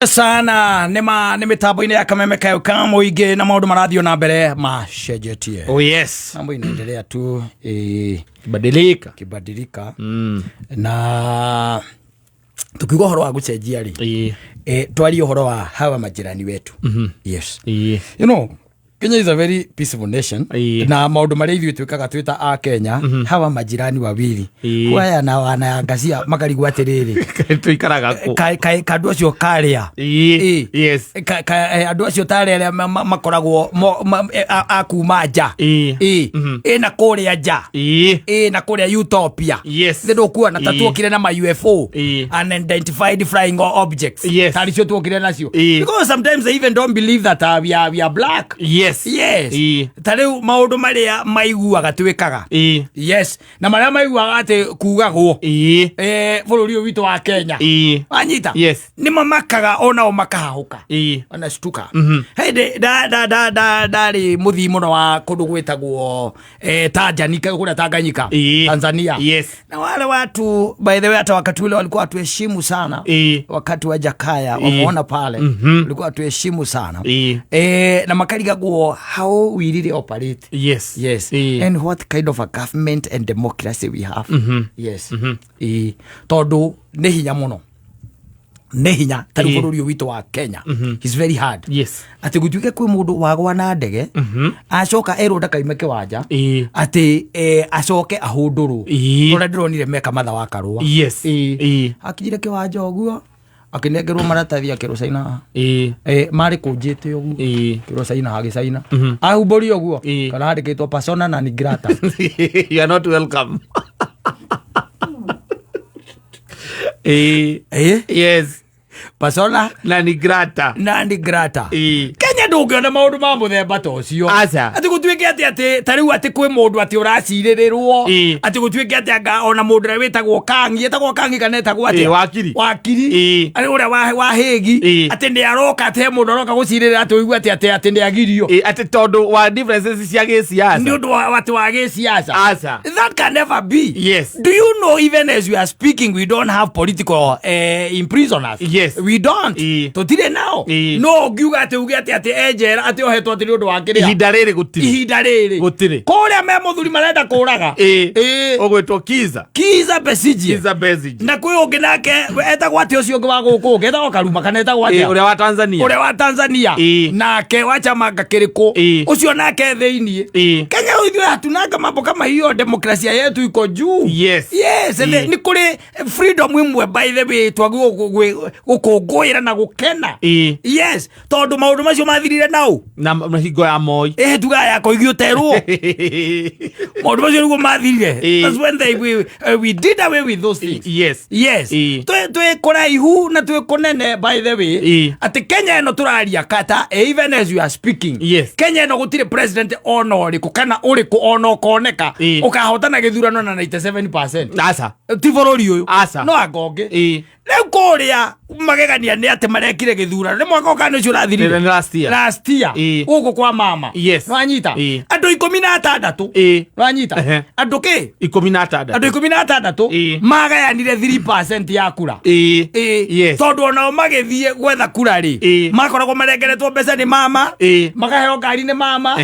Sana nä nä mä tambo-inä ya kameme kayo ka må na maå ndå marathiå na mbere macenjetie. Oh yes. Mambo inaendelea tu eh, Badilika. Kibadilika. Na tukiuga å horo wa gå cenjia rä, twarie å horo wa hawa majirani wetu. Yes. Kenya is a very peaceful nation. Na maundu maria ithuĩ twĩkaga twĩ ta a Kenya, hawa majirani wawili waya na wanayangazia makarigwo atĩrĩrĩ, Tuikaraga kũ? Andũ acio karĩa. Andũ acio tarĩ arĩa makoragwo a kuma nja. Ĩ na kũrĩa nja. Ĩ na kũrĩa utopia. Nĩ ndũkuona ta tuokire na ma UFO, unidentified flying objects. Tarĩ cio tuokire nacio. Because sometimes they even don't believe that we are black. Yes. Ta rĩu maũndũ marĩa maiguaga twĩkaga. Yes, na marĩa maiguaga atĩ kugagwo bũrũri ũyũ witũ wa Kenya. Wanyita? Yes. Nĩ mamakaga onao makahahũka. Wanashtuka. Hĩndĩ ndarĩ mũthii mũno wa kũndũ gwĩtagwo Tanganyika, kũrĩa Tanganyika, Tanzania. Na wale watu, by the way, hata wakati ule walikuwa watuheshimu sana. Wakati wa Jakaya, wameona pale, walikuwa watuheshimu sana. Na makarigagwo how we really operate. Yes. And what kind of a government and democracy we have. Yes. Tondũ nĩ hinya mũno, nĩ hinya tarĩ bũrũri ũyũ witũ wa Kenya is very hard atĩ gũtuĩke kwĩ mũndũ wagwa na ndege, acoka erwo ndakaime kĩwanja, atĩ acoke ahũndũrwo. Ũrĩa ndĩronire meka Matha wa Karũa. Akinyire kĩwanja ũguo, akĩnengerwo maratathi, akĩrwo caina. Marĩ kũnjĩte ũguo. Kĩrwo caina, agĩcaina, ahumbũria ũguo kana handĩkĩtwo persona non grata. You are not welcome. Persona Non grata. Non grata. Kenya ndũngĩona maũndũ ma mũthemba ta ũcio. Aca. Atĩ gũtuĩke atĩ ta rĩu atĩ kwĩ mũndũ atĩ ũracirĩrĩrwo, atĩ gũtuĩke atĩ anga ona mũndũ ũrĩa wĩtagwo Kangi, etagwo Kangi kana etagwo atĩa? Wakiri. Wakiri. Arĩ ũrĩa wa Hĩgi. Atĩ nĩ aroka, atĩ he mũndũ aroka gũcirĩrĩra, atĩ ũigue atĩ nĩ agirio. Atĩ tondũ wa differences cia gĩsiasa. Nĩ ũndũ wa atĩ wa gĩsiasa. Aca. That can never be. Do you know, even as we are speaking, we don't have political imprisoners? We don't. Tũtirĩ nao. No ũngiuga atĩ uge atĩ enjera, atĩ ohetwo atĩ nĩ ũndũ wa kĩrĩa. Ihinda rĩrĩ gũtirĩ. Ihinda rĩrĩ Gũtirĩ. Kũrĩa me mũthuri marenda kũraga. Ũgwĩtwo Kiza. Kiza Besigye. Kiza Besigye. Na kwĩ ũngĩ nake etagwo atĩ, ũcio ũngĩ wa gũkũ ũngĩ etagwo Karuma kana etagwo atĩa? Ũrĩa wa Tanzania. Ũrĩa wa Tanzania. Nake wa chama kĩrĩkũ? Ũcio nake thĩiniĩ. Kenya ithuĩ hatunanga mambo kama hiyo, demokrasia yetu iko juu. Yes. Nĩ kũrĩ freedom imwe, by the way, twagĩrĩirwo gũkũngũĩra na gũkena. Yes, tondũ maũndũ macio mathirire nau. Na hingo ya Moi. Ĩ, tugaga yakoigi ũterwo, maũndũ macio nĩguo mathirire. That's when we did away with those things. Yes. Twĩ kũraihu na twĩ kũnene, by the way, atĩ Kenya ĩno tũraria kata, even as you are speaking, Kenya ĩno gũtirĩ president ona ũrĩkũ kana ũrĩkũ ona ũkoneka ũkahotana gĩthurano na 97%. Aca. Ti bũrũri ũyũ. Aca. No anga ũngĩ. Rĩu kũrĩa magegania nĩ atĩ marekire gĩthurano nĩ mwaka ũkana ũcio ũrathirire. Nĩ last year. Last year. Gũkũ kwa mama. Nwanyita? Andũ 16. Nwanyita? Ehe. Andũ kĩ? 16. Andũ 16 magayanire 3% ya kura. Tondũ onao magĩthiĩ gwetha kura rĩ, makoragwo marengeretwo mbeca nĩ mama, makaheo ngari nĩ mama,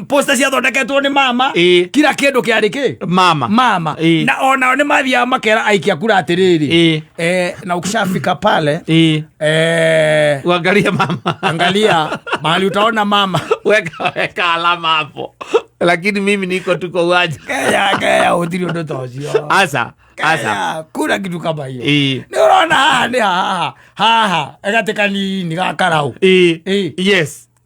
posta ciathondeketwo nĩ mama, kila kĩndũ kĩarĩ kĩ mama. Mama. Na onao nĩ mathiaga makera aikia kura atĩrĩrĩ, na ukishafika pale, Uangalie mama. Angalia mahali utaona mama. Weka alama hapo, lakini mimi niko tuko uwanja. Kenya gũtirĩ ũndũ ta ũcio. Aca, aca. Kenya kuna kitu kama hiyo. Nĩ ũrona haha nĩ haha haha gatĩ kanini ga karau.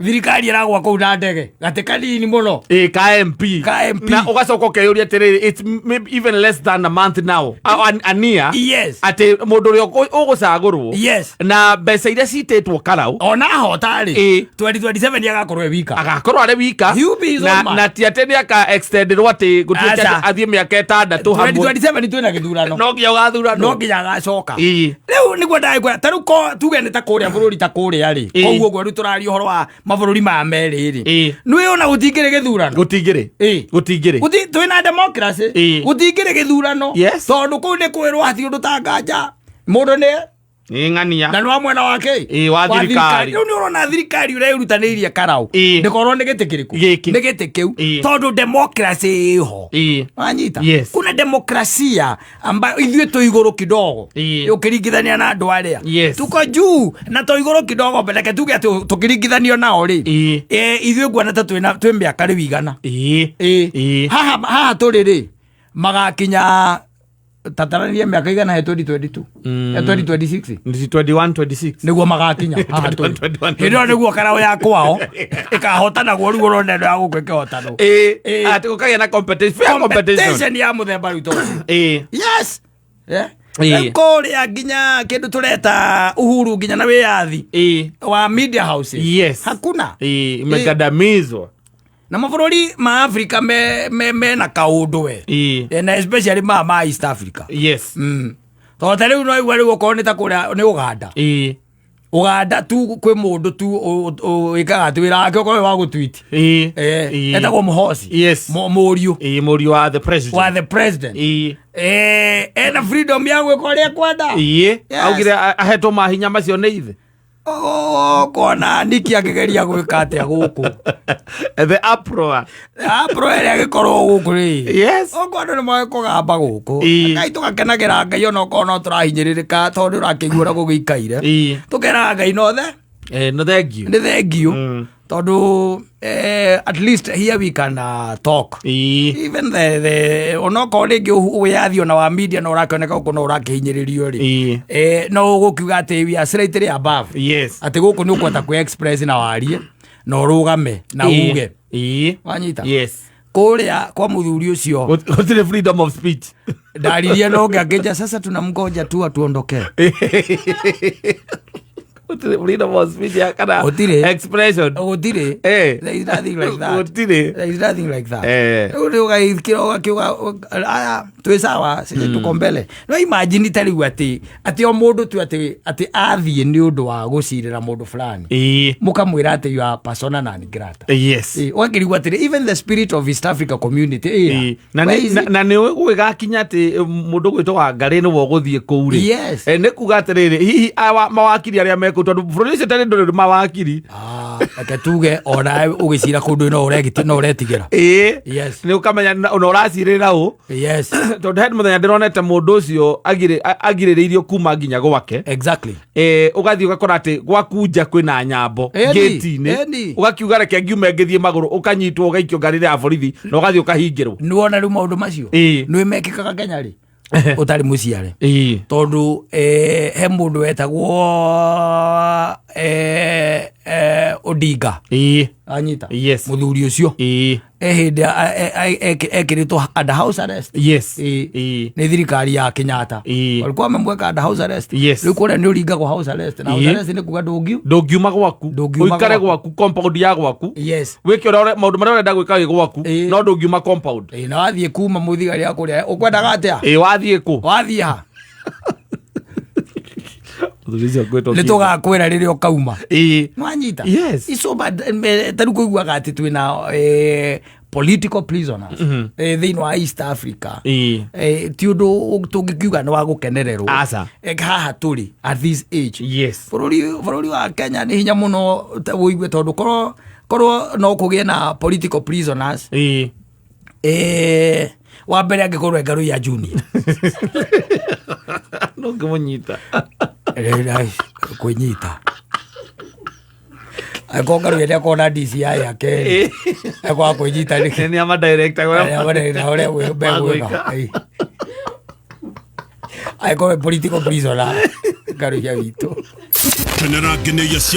Thirikari ĩragwa kũu na ndege, gatĩ kanini mũno. Ka MP. Ka MP. Na ũgacoka ũkeyũria atĩrĩrĩ, it's maybe even less than a month now, a year, atĩ mũndũ ũrĩa ũgũcagũrwo na mbeca iria citĩtwo karau, Ona ahota rĩ, 2027 agakorwo e wika. Agakorwo arĩ wika. He will be his na, own man. Na ti atĩ nĩ aka extenderwo atĩ gũtuĩke Aca. atĩ athiĩ mĩaka 6 hamwe. 2027 twĩna gĩthurano. No nginya ũgathuranwo. No nginya agacoka. Rĩu nĩguo ndagĩkwĩra, ta rĩu ko tuge nĩ ta kũrĩa bũrũri ta kũrĩa rĩ, koguo ũguo rĩu tũraria ũhoro wa mabũrũri maya merĩ rĩ, nĩ ona gũtingĩrĩ gĩthurano. Gũtingĩrĩ. Gũtingĩrĩ. Twĩna democracy. Gũtingĩrĩ gĩthurano. Tondũ kũu nĩ kwĩrwo hatirĩ ũndũ ta nganja, mũndũ nĩ Nĩ ng'ania. Na nĩ wa mwena wake. Ĩĩ, wa thirikari. Rĩu nĩ ũrona thirikari ũrĩa ĩrutanĩirie karau. Ĩĩ. Ndĩkorwo nĩ gĩtĩ kĩrĩkũ? Gĩkĩ. Nĩ gĩtĩ kĩu. Ĩĩ. Tondũ democracy ĩho. Ĩĩ. Wanyita? Yes. Kuna demokrasia ambayo ithuĩ tũ igũrũ kidogo. Ĩĩ. Ũkĩringithania na andũ arĩa. Yes. Tuko juu na tũ igũrũ kidogo, reke tuge atĩ tũkĩringithanio nao rĩ. Ĩĩ. Ithuĩ nguona ta twĩ mĩaka rĩu 100. Ĩĩ. Ĩĩ. Ĩĩ. Haha haha tũrĩ rĩ magakinya tatarania mĩaka 100 he 2022. 2026. 21 26. Nĩguo magakinya haha tũrĩ. 21, Hĩndĩ ĩyo nĩguo karaũ ya kwao ĩkahotanagwo rĩu ũrona ĩno ya gũkũ ĩkĩhotanwo. Ĩĩ. Ĩĩ. Atĩ gũkagĩa na competition, fair competition. Competition ya mũthemba rĩu tondũ. Ĩĩ. Yes. Yeah. Ĩĩ. Rĩu kũrĩa nginya kĩndũ tũreta uhuru nginya na wĩyathi Ĩĩ. wa media houses. Yes. Hakuna. Ĩĩ, imegandamizwa. Na mabũrũri ma Africa me na kaũndũ we. Ĩĩ. Na especially ma East Africa. Yes. Tondũ ta rĩu no igua rĩu okorwo nĩ ta kũrĩa nĩ Uganda. Ĩĩ. Uganda tu kwĩ mũndũ tu wĩkaga atĩ wĩra wake okorwo wĩ wa gũtwiti. Ĩĩ. Ĩĩ. Etagwo Muhoozi. Yes. Mũriũ. Ĩĩ, mũriũ wa the president. Wa the president. Ĩĩ. Ena freedom ya gwĩka ũrĩa ekwenda. Ĩĩ. Yes. Augire ahetwo mahinya macio nĩ ithe. Kona niki akĩgeria gwĩka atĩa gũkũ. The uproar. Uproar ĩrĩa ĩgĩkorwo gũkũ rĩ. Yes. Okorwo andũ nĩ moĩ kũgamba gũkũ. Ĩĩ. Ngai tũgakenagĩra Ngai ona okorwo no tũrahinyĩrĩrĩka tondũ ũrakĩigua ũrĩa gũgĩikaire. Ĩĩ. Tũkeraga Ngai no the. No thank you. Nĩ thank you. Tondũ at least here we can talk. Ĩĩ. Even the onokorwo rĩngĩ wĩyathi ona wa media no ũrakĩoneka gũkũ no ũrakĩhinyĩrĩrio rĩ. Ĩĩ. No ũgũkiuga atĩ we are slightly above. Yes. Atĩ gũkũ nĩ ũkũhota kwĩ express na warie na ũrũgame na Ĩĩ. uge. Ĩĩ. Wanyita? Yes. Kũrĩa kwa mũthuri ũcio Gũtirĩ freedom of speech. Ndaririe no ngĩangĩnja sasa tunamgoja tu atuondokee. Gũtirĩ freedom of speech ya kana Gũtirĩ. expression. Gũtirĩ. Eh. There is nothing like that. Gũtirĩ. There is nothing like that. Eh. Rĩu nĩ ũgaikĩra ũgakiuga, aya, twĩ sawa, sisi tuko mbele. No imagine ta rĩu atĩ o mũndũ tu atĩ athiĩ nĩ ũndũ wa gũcirĩra mũndũ fulani. Ĩĩ. Mũkamwĩra atĩ you are persona non grata. Yes. Ĩĩ, ũgakĩrigwo atĩrĩ, even the spirit of East Africa community, ĩĩ, Ĩĩ. Na where is it? na nĩ gũgĩgakinya atĩ mũndũ gwĩtwo Wangarĩ nĩwe ũgũthiĩ kũu rĩ. Yes. Nĩ kuga atĩrĩrĩ, hihi mawakiri arĩa me kũu, tondũ bũrũri ũcio tarĩ ndũrĩ mawakiri. Reke tuge ona ũgĩcira kũndũ no no ũretigĩra. Ĩĩ. Yes. Nĩ ũkamenya na ũracirĩra ũ. Yes. Tondũ he mũthenya ndĩronete mũndũ ũcio agirĩrĩirio kuma nginya gwake. Exactly. Ũgathiĩ ũgakora atĩ gwaku nja kwĩna nyambo Eni, gate-inĩ. eni. Ũgakiuga reke ngiume ngĩthiĩ magũrũ, ũkanyitwo ũgaikio ngari-inĩ ya borithi na ũgathiĩ ũkahingĩrwo. Nĩwona rĩu maũndũ macio? Ĩĩ. Nĩ mekĩkaga Kenya rĩ? Ũtarĩ mũciare. Ĩĩ. Tondũ he mũndũ wetagwo Odinga. Ĩĩ. Anyita? Yes. Mũthuri ũcio. Ĩĩ. Hĩndĩ ekĩrĩtwo under house arrest. Yes. Ĩĩ. Ĩĩ. Nĩ thirikari ya Kenyatta. Ĩĩ. Walikuwa wamemweka under house arrest. Yes. Rĩu kũrĩa nĩ ũringagwo house arrest. Na house Ĩĩ. arrest nĩ kuga ndũngiuma gwaku. Ndũngiuma Ũikare gwaku. gwaku, compound ya gwaku. Yes. Wĩke ũrĩa maũndũ marĩa ũrenda gwĩka wĩ gwaku, Ĩĩ. no ndũngiuma compound. Ĩĩ, na wathiĩ kuma mũthigari ya kũrĩa ũkwendaga atĩa? Ĩĩ, wathiĩ kũ? Wathiĩ ha? Mũthuri ũcio ngwĩtwo Nĩ Kibe. tũgakwĩra rĩrĩa ũkauma. Ĩĩ. Nwanyita? Yes. It's so bad. Ta rĩu kũiguaga atĩ twĩna political prisoners thĩinĩ wa East Africa. Ĩĩ. Ti ũndũ tũngĩkiuga nĩ wa gũkenererwo. Aca. Haha tũrĩ at this age. Yes. Bũrũri wa Kenya nĩ hinya mũno ũigue tondũ korwo no kũgĩe na political prisoners. Ĩĩ. Wa mbere angĩkorwo e Ngaruiya Junior. No ngĩmũnyita. Kwĩnyita. Angĩkorwo Ngaruiya nĩakorwo na DCI yake. Ekwaga kwĩnyita nĩkĩ? Nĩ ama director Arĩa marenda ũrĩa megwĩka. Angĩkorwo political prisoner Ngaruiya witũ. Kenera ngeneia cia